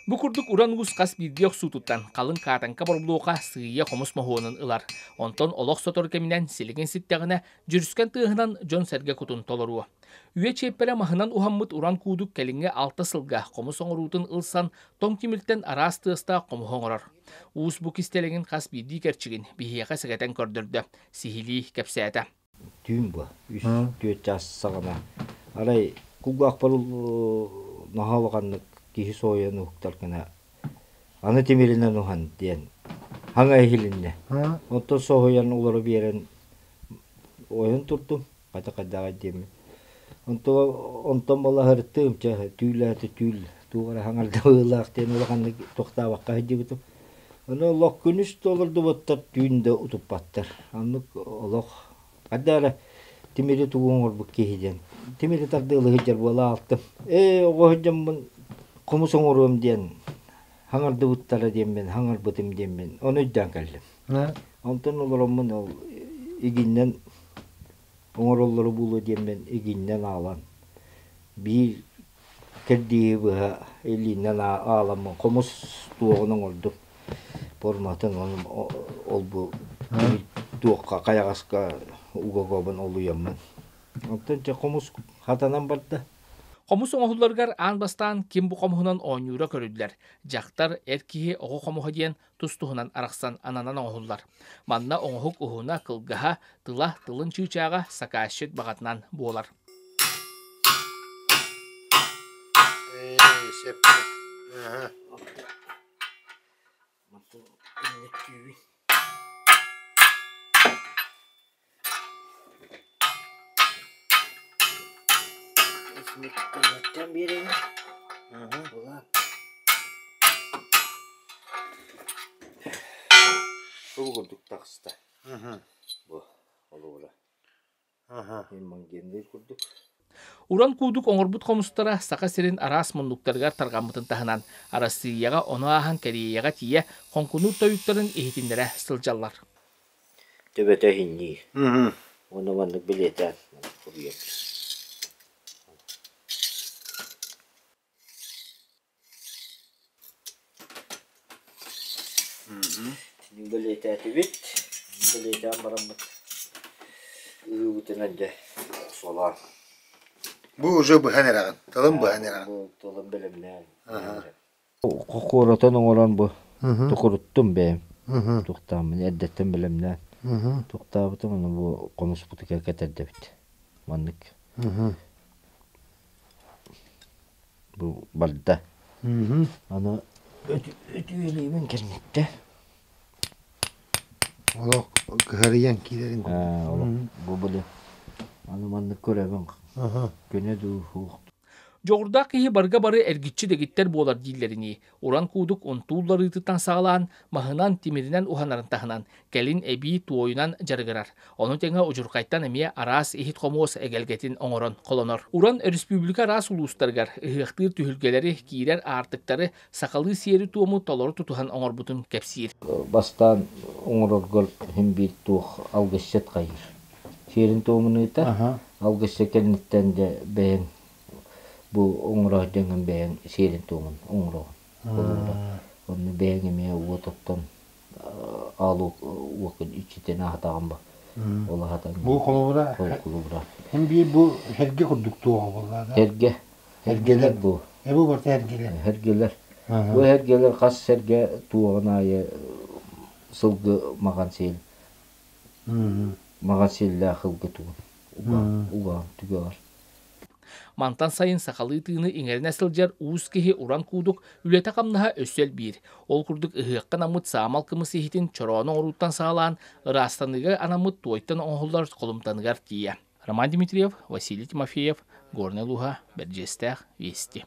Бу курдук уран уус хас биирдии охсуутуттан халыҥ хаатаҥка боробулуоха сыыйа хомус моһуонун ылар. Онтон олох сотору кэминэн силигин ситтэҕинэ, дьүрүскэн тыаһынан дьон-сэргэ кутун толоруо. Үйэ чиэппэрэ маһынан уһаммыт уран куудук кэлиҥҥи алта сылга хомус оҥоруутун ылсан, тоҥ тимиртэн араас тыастаах хомуһу оҥорор. Уус бу кистэлэҥин хас биирдии кэрчигин биһиэхэ сэгэтэн көрдөрдө, сиһилии кэпсээтэ. Түүн буо, үс түөрт чаас саҕана арай кулгаахпар наһаа улаханнык киһи соһуйан уһуктар гына аны тимиринэн уһан диэн хаҥа иһилиннэ. Онтон соһуйан олоро биэрэн ойон турдум, хата хайдаҕай диэммин. Онтон онтон балаһырыттым, чэ түүлээтэ түүл туох эрэ хаҥарда быһыылаах диэн улаханнык тохтообокко сылдьыбытым. Ону олох күнүс да олордубуттар, түүн да утуппаттар. Оннук олох хайда эрэ тимири тугу оҥорбут киһи диэн. Тимири тардыалыы сылдьар буола аалтым. Ээ, оҕо сылдьаммын хомус оҥоруом диэн хаҥардыбыттара диэммин, хаҥарбытым диэммин, ону өйдөөн кэллим. Онтон олороммун ол игиннэн оҥороллоро буолуо диэммин игиннэн аалан биир кэрдииһи быһа илиинэн ааламмын хомус туоҕун оҥордум форматын ол-бу туохха хайаҕаска уга-угабын олуйаммын онтон дьэ хомус хатанан барда. Хомус оҥоһулларыгар аан бастаан ким бу хомуһунан оонньуура көрүллэр. Дьахтар, эр киһи оҕо хомуһа диэн тус-туһунан арахсан ананан оҥоһуллар. Манна оҥоһук уһуна, кылгаһа, тыла, тылын чыычааҕа сакаасчыт баҕатынан буолар. Ээ, сөп. Аһа. Бу курдук таҕыста. Бу холобура. Иммунгенныыр курдук. Уран куудук оҥорбут хомустара Саха сирин араас муннуктарыгар тарҕаммытын таһынан, Арассыыйаҕа ону ааһан Кэриэйэҕэ тиийэ хоҥкунуур тойуктарын иһитиннэрэ сылдьаллар. Төбөтө иһинньиир. Уонна маннык бэлиэтээн суруйар. Итинник бэлиэтээтибит. Бэлиэтээн бараммыт ыһыыбытынан дьэ охсуолаан. Бу уже быһан эрэҕин, тылын быһан эрэҕин. Бу тылын бэлэмнээн. Куоратан оҥорон бу тукуруттум бэйэм. Туохтааммын эрдэттэн бэлэмнээн. Туохтаабытым ону бу хомуспутугар кэтэрдэбит. Маннык. Бу барда. Аны өтүөлүүбүн кэнниттэн. Олох кыһарыйан киирэрин курдук. Олох бу били аны маннык көрөбүн. Көнө дуу суох. Дьоҕурдаах киһи барыга бары эргиччи дэгиттэр буолар дииллэринии, уран куудук унтуулларыытыттан саҕалаан, маһынан, тимиринэн уһанарын таһынан, кэлин эбии туойунан дьарыгырар. Ону тэҥэ удьурхайтан эмиэ араас иһит-хомуос эгэлгэтин оҥорон холонор. Уран өрөспүүбүлүкэ араас улуустарыгар ыһыахтыыр түһүлгэлэри, киирэр аартыктары сахалыы сиэри-туому толору тутуһан оҥорбутун кэпсиир. Бастаан оҥороргор син биир туох алгысчыт хайыыр. Сиэрин-туомун ыытар. Алгысчыт кэнниттэн дьэ бэйэҥ бу оҥоро дьоҥҥун бэйэҥ сиэрин-туомун оҥороҕун. Онно бэйэҥ эмиэ уот оттон аал уоккун иччитин аһатаҕын ба. Ол аһатан Бу холобура холобура. Һин биир бу эргэ курдук туоҕа буолла да? Эргэ. Эргэлэр бу. Э бу барыта эргэлэр. Эргэлэр. Бу эргэлэр хас сэргэ туоҕун аайы сылгы маҕан сиэл маҕан сиэллээх ылгы тугун угаан түгэҕэр. Мантан сайын сахалыы тыыны иҥэринэ сылдьар уус киһи уран куудук үлэтэ-хамнаһа өссө элбиир. Ол курдук ыһыахха анаммыт саамал кымыс иһитин чороону оҥорууттан саҕалаан, ыраастаныыга анаммыт туойтан оҥоһуллар холумтаныгар тиийэ. Роман Дмитриев, Василий Тимофеев, Горнай улууһа, Бэрдьиэстээх, Вести.